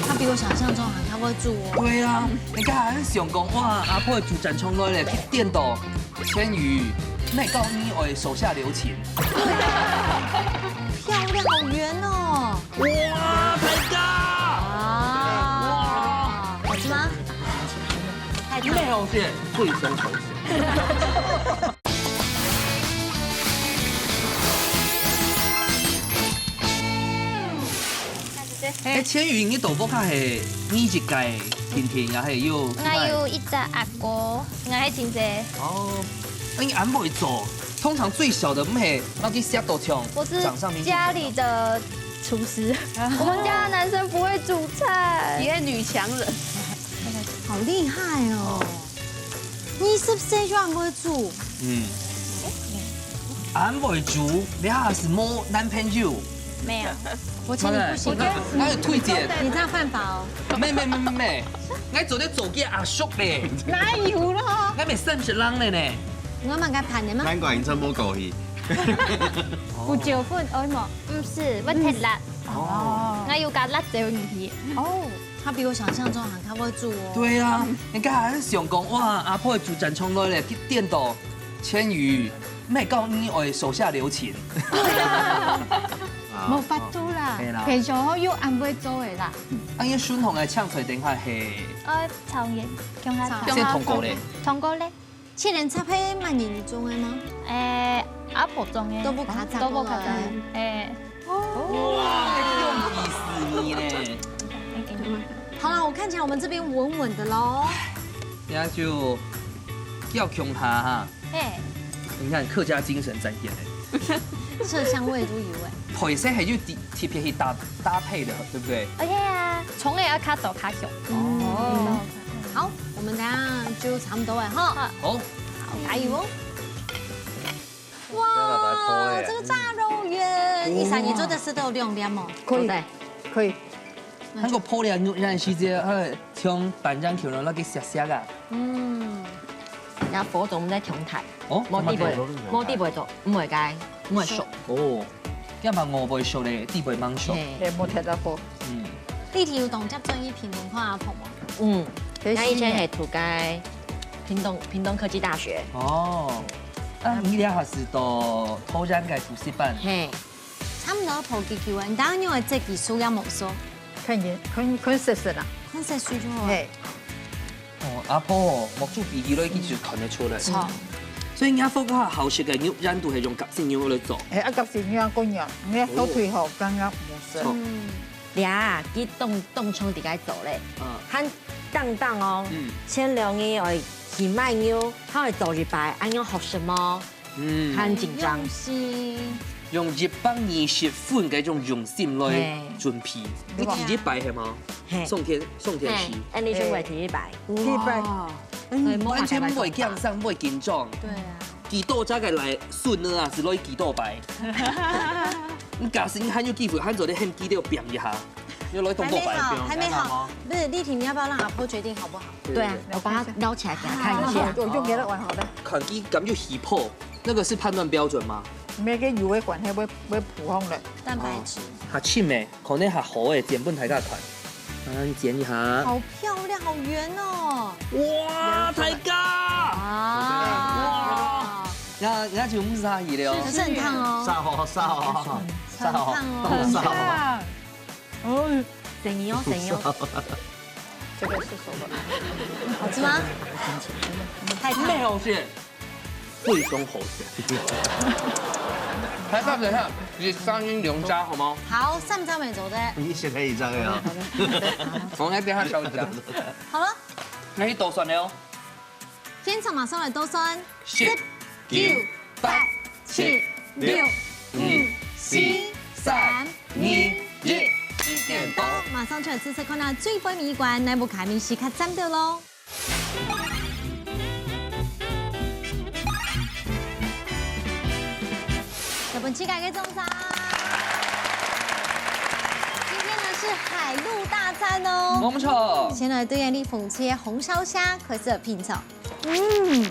他比我想象中還較會煮哦。對啊，你看，想講，哇，阿婆煮展場來咧，去顛倒，千羽，哪會教你愛手下留情？漂亮，好圓哦。哇，太大！啊，好吃嗎？太大。沒有，是最生口。 哎，千羽，你到屋下係你一個定定，也係有？𠊎有一隻阿哥，𠊎係親戚。哦，那你恁會做？通常最小的毋係，要去下到牆，我是掌上明珠家裡的廚師，我們家的男生不會煮菜。也女強人。好厲害哦！ 二十歲就恁會煮。嗯。恁會煮，你還係無男朋友？沒有。我請你不行。那，那有推薦。你這樣犯法哦。沒，沒，沒，沒，沒。𠊎做得做个阿叔咧。哪有咯？𠊎乜三十零咧呢。我嘛該盤的嗎？難怪你這麼狗屁。胡椒粉，哦，無，毋係，我忒辣。哦。𠊎有加辣椒入去。哦。 他比我想象中還較會煮哦。對啊，你看還想講，哇，阿婆煮展場來咧，顛倒，千羽，哪會教你愛手下留情。無法度啦，係啦。平常好又恁會做个啦。啊，你順風个青菜等下係，呃，蔥葉，共下炒。先同過咧。同過咧。 七層塔係麼人種个嗎？誒，阿婆種个。都不卡扎過來。都不卡扎。誒。哇，有意思呢。好了，我看起來我們這邊穩穩的咯。那就要共下哈。嘿。你看客家精神展現欸。色香味都有欸。配色還有特，特別去搭，搭配的，對不對？OK啊，蔥也要較多較香。哦。好，我們等下就差不多了哈。好。 好，加油哦！哇，這個炸肉圓，醫生，你做得食到兩粒哦？可以，對。可以。那個泡涼，那時節，呃，像板磚球那個細細啊。嗯。啊，火種毋使忒大，哦，無底背，無底背做，毋會該，毋會熟。哦，要麼我會熟咧，底背吂熟。嘿。嘿，無忒大火。嗯。你有當接觸一屏東看阿婆無？嗯，其實，𠊎以前係讀該屏東，屏東科技大學。哦，啊，你這下係到桃園个補習班？嘿。 差毋多抱幾久啊？你等下用个這技術也無熟。看人，看，看色色啦。看色水就好啊。嘿。哦，阿婆哦，目珠鼻起來，佢就看得出來。著。所以人家福建好食个肉圓都係用夾心肉來做。哎，啊，夾心肉啊，過肉，你个火腿吼，剛剛無熟。著。嗯。這啊，佢當，當長在該做咧。嗯。還當當哦。嗯。前兩日愛去買肉，還愛做一擺，恁樣學食無？ 嗯。很緊張。用心。用一百二十分个種用心來準備。嘿。你第一擺係無？嘿。上電，上電視。嘿，恁樣就會第一擺。第一擺。哇。所以無辦法。完全毋會驚惶，毋會緊張。對啊。幾多隻个來孫呢啊，係來幾多擺？你假使你還有機會，還做得喊佢兜拚一下。 又來動作擺。還沒好，還沒好。不是，麗婷，你要不要讓阿婆決定好不好？對啊，我把它撈起來給她看一下。啊，我用給她玩好了。看佢敢有起泡，那個是判斷標準嗎？沒跟油的關係，會，會浮紅的。蛋白質。哦，較深的，可能較好的，剪分大家看。慢慢剪一下。好漂亮，好圓哦。哇，大家！啊。哇，那，那就毋使去了。可是很燙哦。燒哦，燒哦，燒哦，很燙哦。燒哦。 哦，生意哦，生意哦。這個是什麼？好吃嗎？太燙。沒有好吃，非常好吃。還放等下，你聲音兩張好嗎？好，三張沒走的。你先可以這樣啊。我來等下小一張。好了。那你多算了哦。現場馬上來倒算。十、九、八、七、六、五、四、三、二、一。時間到，馬上出來試試看啊，最尾一關，哪屋下个味緒較讚个咯。日本自家个中餐。今天呢是海陸大餐哦。沒錯。先來對你紅切紅燒蝦，開始品嘗。 嗯，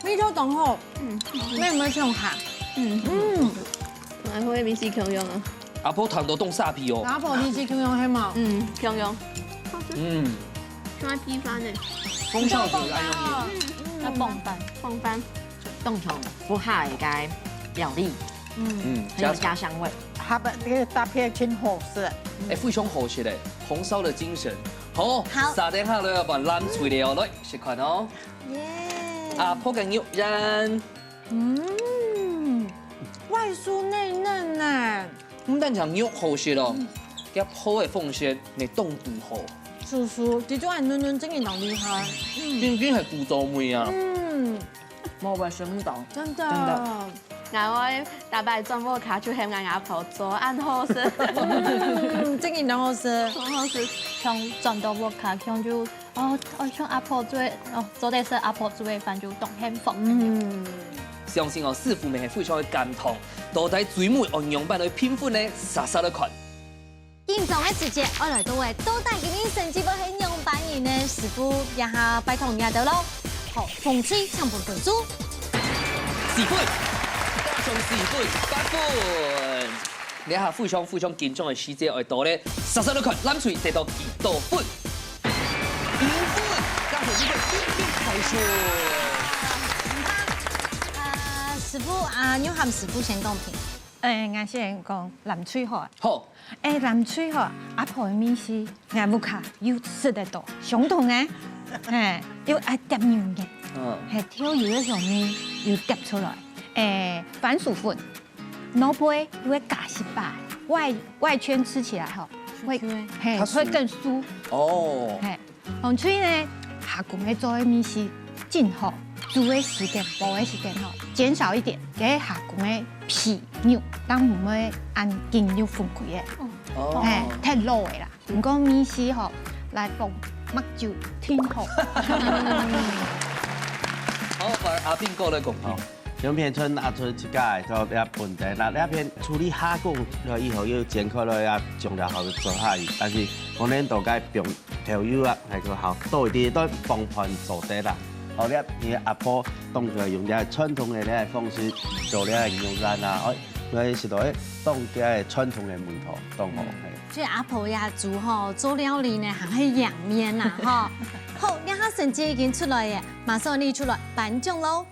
味道當好。嗯。你有沒有這種鹹？嗯。嗯。阿婆个味緒共樣啊。阿婆談到當沙皮哦。阿婆味緒共樣係無？嗯，共樣。嗯。像在配飯呢。紅燒肉來用的。嗯，要傍飯。傍飯。當像福建个料理。嗯。嗯，很有家鄉味。佢个搭配真好食。哎，非常好食嘞，紅燒的精神。好，好。三等下來要換藍隊了哦，來，試看哦。 耶！阿婆个肉圓。嗯，外酥內嫩呢。毋單淨肉好食哦，佢个泡个方式也當好。酥酥，佢就恁嫩嫩，真个當厲害。嗯。真正係古早味啊。嗯，無會食毋到。真的。真的。 𠊎會逐擺轉屋下就喊𠊎阿婆做，恁好食。嗯，真个當好食。當好食。像轉到屋下，像就，哦，哦，像阿婆做个，哦，做得食阿婆做个飯就當幸福。嗯。相信哦，師傅們係非常个感動，到底最尾愛仰般來評分呢？煞煞來看。 緊張个時節，愛來到位，到底今日成績會係仰般形呢？師傅，這下拜託你兜咯。好，紅隊請分分數。四分，加上四分，八分。這下非常非常緊張个時節愛到咧，煞煞來看，藍隊得到幾多分？五分，加上一分，一分開始。啊，師傅啊，你喊師傅先公平。 誒，𠊎先講藍隊好啊。好。誒，藍隊好，阿婆个味緒，𠊎屋下又食得到，相同个，嘿，又愛疊牛肉，嗯。嘿，豆油个香味又疊出來，誒，番薯粉，蘿蔔又會加一把，外，外圈吃起來吼，會，酥酥的。嘿，它酥。會更酥。哦。嘿。 紅隊呢，蝦公个做个味緒真好，煮个時間、煲个時間吼，減少一點，該蝦公个皮肉，當毋會恁緊又分開个。哦。嘿，忒老个啦。毋過味緒吼，來放麥酒，真好。好，換阿斌哥來講。好。 兩片春阿春自家个做這本底，那這片處理蝦公了以後，又剪開來啊，將了好做下去。但是可能大概放豆油啊，還有好多一點，都放盤做得啦。哦，你你阿婆當初用這傳統个這方式做這牛膻啊，哦，所以食到當地个傳統个味道，當好。嘿。所以阿婆也煮吼，做料理呢，還係贏面吶吼。好，這下成績已經出來耶，馬上你出來頒獎囉。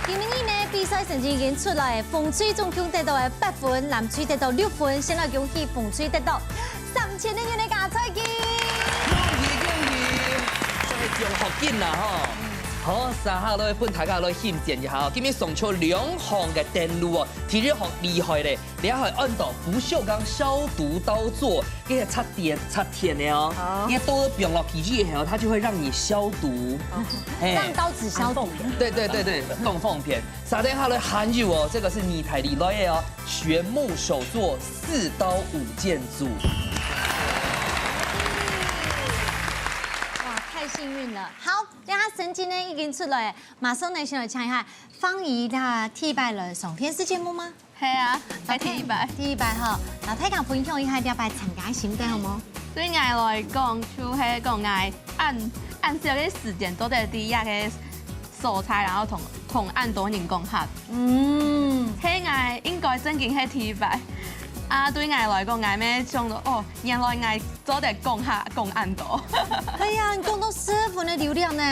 今晡日呢，比賽成績已經出來，紅隊總共得到个八分，藍隊得到六分，先來恭喜紅隊得到三千个銀个加菜金。恭喜恭喜！所以獎學金啦吼。好，接下來分大家來欣賞一下哦，今日送出兩項个等路哦，第一項厲害咧， 這還安到不鏽鋼消毒刀座，這個插電、插電的哦。好。你多放落去以後，它就會讓你消毒。哦，嘿。讓刀子消毒。對對對對，當方便。接等下來還有哦，這個是你台裡來的哦，旋木手作四刀五件組。哇，太幸運了。好，這下成績呢已經出來了，馬上呢先來請一下芳儀，她第一擺來上電視節目嗎？ 係啊，係第一擺。第一擺吼，摎大家分享一下這擺參加个心得好無？對𠊎來講，就係講𠊎恁、恁少个時間做得在這個所在，然後同、同恁多人講客。嗯。係𠊎應該正經係第一擺。啊，對𠊎來講，𠊎乜想到，哦，原來𠊎做得講客講恁多。係啊，你講到十分个流暢呢。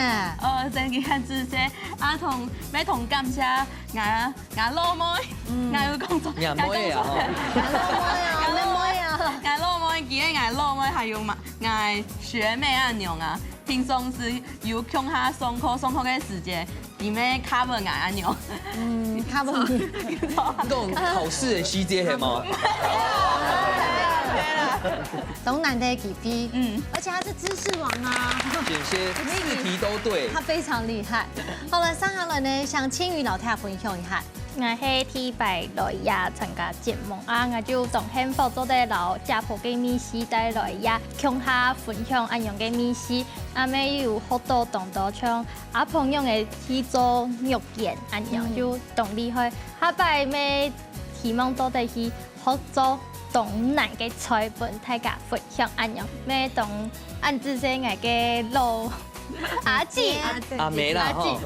哦，正經很仔細。啊，同、乜同感謝𠊎 𠊎老妹，嗯。𠊎有講錯，你阿妹啊，吼。𠊎老妹啊，𠊎老妹啊。𠊎老妹，記得𠊎老妹還有嘛，𠊎學妹恁樣啊，平常時有共下上課，上課个時間，佢乜cover𠊎恁樣。嗯，cover你。你講考試个時節係無？當難得个機會，嗯。而且它是知識王啊。簡直四題都對。他非常厲害。好了，接下來呢，想千羽摎大家分享一下。 𠊎係第一擺來這參加節目，啊，𠊎就當幸福做得摎姐婆个味緒帶來這共下分享恁樣个味緒，啊，乜有學到當多像阿婆仰仔去做肉圓恁樣，嗯。就當厲害。下擺乜希望做得去學做當難个菜分大家分享恁樣，乜當恁仔細𠊎个老 阿姊。阿姊。阿妹啦，阿姊。吼。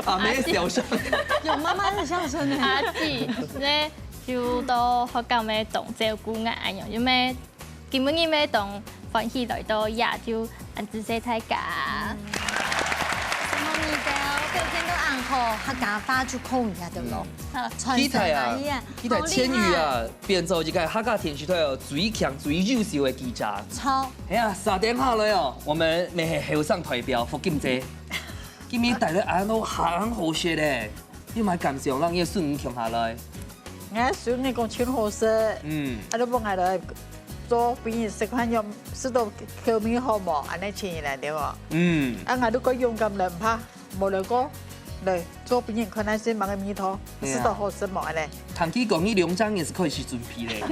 阿妹个笑聲。有媽媽的笑聲呢。阿姊，呢，就到學校乜當照顧𠊎恁樣，因為今晡日乜當歡喜來到這，就恁仔細大家。嗯。什麼你的哦，表現到恁好，客家話就可以啊，對不對？嗯。好，期待啊，傳承啊，期待千羽啊，好厲害。變做一個客家電視台哦，最強、最優秀个記者。好。 係啊，接等下來哦，𠊎等乜係後生代表福金姐。今晡日帶來恁多恁好食个，你有麼个感想，摎你个孫女共下來？𠊎孫女講盡好食，嗯。啊，你分𠊎來做分人食看，有食到口味好無？恁樣請人來對無？嗯。啊，𠊎都講勇敢來毋怕。 無來過，來，做分人看下係麼个味道，係啊。食到好食無恁樣。聽佢講，你兩隻月就開始準備咧。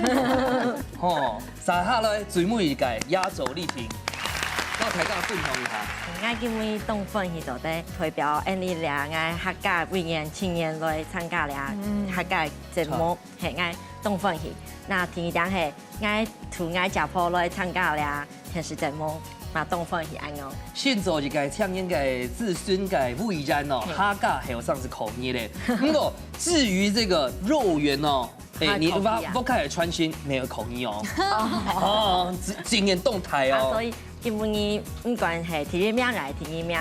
吼，接下來最尾一個壓軸麗萍，摎大家分享一下。𠊎今晡日當歡喜做得代表𠊎俚這𠊎客家委員青年來參加這，嗯。客家節目，好。係，𠊎當歡喜。那第二點係， 𠊎同𠊎姐婆來參加這電視節目，嘛當歡喜恁樣。先做一個青年个子孫个委員哦，嗯。客家後生係可以个。不過，至於這個肉圓哦，哎，你屋下个傳承無可以哦。哦。哦，今、今年動態哦。啊，所以今晡日毋管係第一名還係第二名，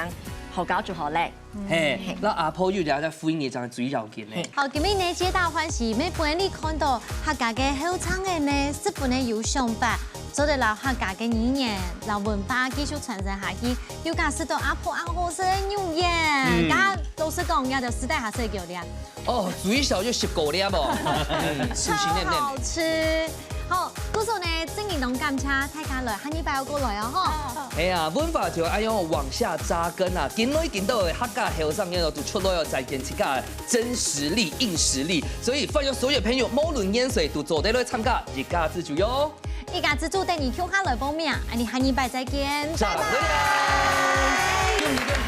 好搞就好咧。 嘿，嘿。該阿婆有這隻回憶正係最要緊个。嘿。好，今晡日呢，皆大歡喜，乜分你看到客家个後生仔呢，十分个有想法，做得摎客家个語言、摎文化繼續傳承下去，又加食到阿婆恁好食个肉圓。嗯。該老實講，這兜食得下食幾粒？哦，最少就十幾粒哦。嗯，超好吃。好，故所呢，真正當感謝大家來，下禮拜愛過來哦，吼。好。 哎呀，文化就愛用往下扎根啊！今晡日見到个客家後生仔都出來哦，展現自家个真實力、硬實力。所以歡迎所有朋友，無論年歲，都做得來參加一家之煮喲。一家之煮等你共下來報名，恁樣下禮拜再見，拜拜。再會。